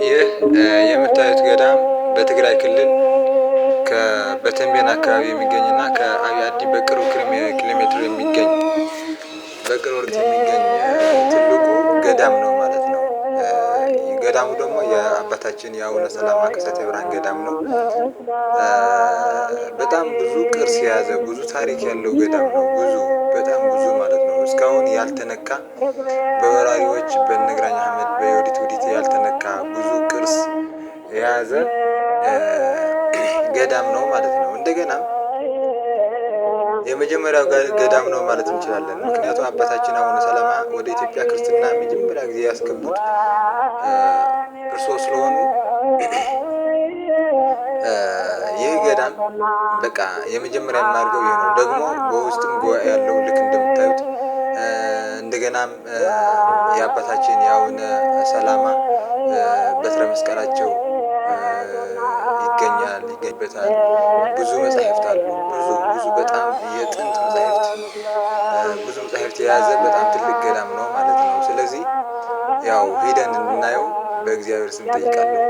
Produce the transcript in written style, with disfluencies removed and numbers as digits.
ይህ የምታዩት ገዳም በትግራይ ክልል በተንቤን አካባቢ የሚገኝና ከአብይ አዲ በቅርብ ኪሎ ሜትር የሚገኝ፣ በቅርብ ርቀት የሚገኝ ትልቁ ገዳም ነው ማለት ነው። ገዳሙ ደግሞ የአባታችን የአቡነ ሰላማ ከሳቴ ብርሃን ገዳም ነው። በጣም ብዙ ቅርስ የያዘ፣ ብዙ ታሪክ ያለው ገዳም ነው። ብዙ፣ በጣም ብዙ ማለት ነው። እስካሁን ያልተነካ፣ በወራሪዎች በነግራኝ አህመድ በዮዲት ውዲት ያልተነካ ብዙ ቅርስ የያዘ ገዳም ነው ማለት ነው። እንደገና የመጀመሪያው ገዳም ነው ማለት እንችላለን። ምክንያቱም አባታችን አቡነ ሰላማ ወደ ኢትዮጵያ ክርስትና መጀመሪያ ጊዜ ያስገቡት እርስዎ ስለሆኑ ይህ ገዳም በቃ የመጀመሪያ የማደርገው ይህ ነው። ደግሞ በውስጥም ጉባኤ ያለው ልክ እንደምታዩት፣ እንደገናም የአባታችን የአቡነ ሰላማ በትረ መስቀላቸው ይገኛል፣ ይገኝበታል። ብዙ መጻሕፍት አሉ። ብዙ ብዙ በጣም የጥንት መጻሕፍት፣ ብዙ መጻሕፍት የያዘ በጣም ትልቅ ገዳም ነው ማለት ነው። ስለዚህ ያው ሂደን እንድናየው በእግዚአብሔር ስም ጠይቃለሁ።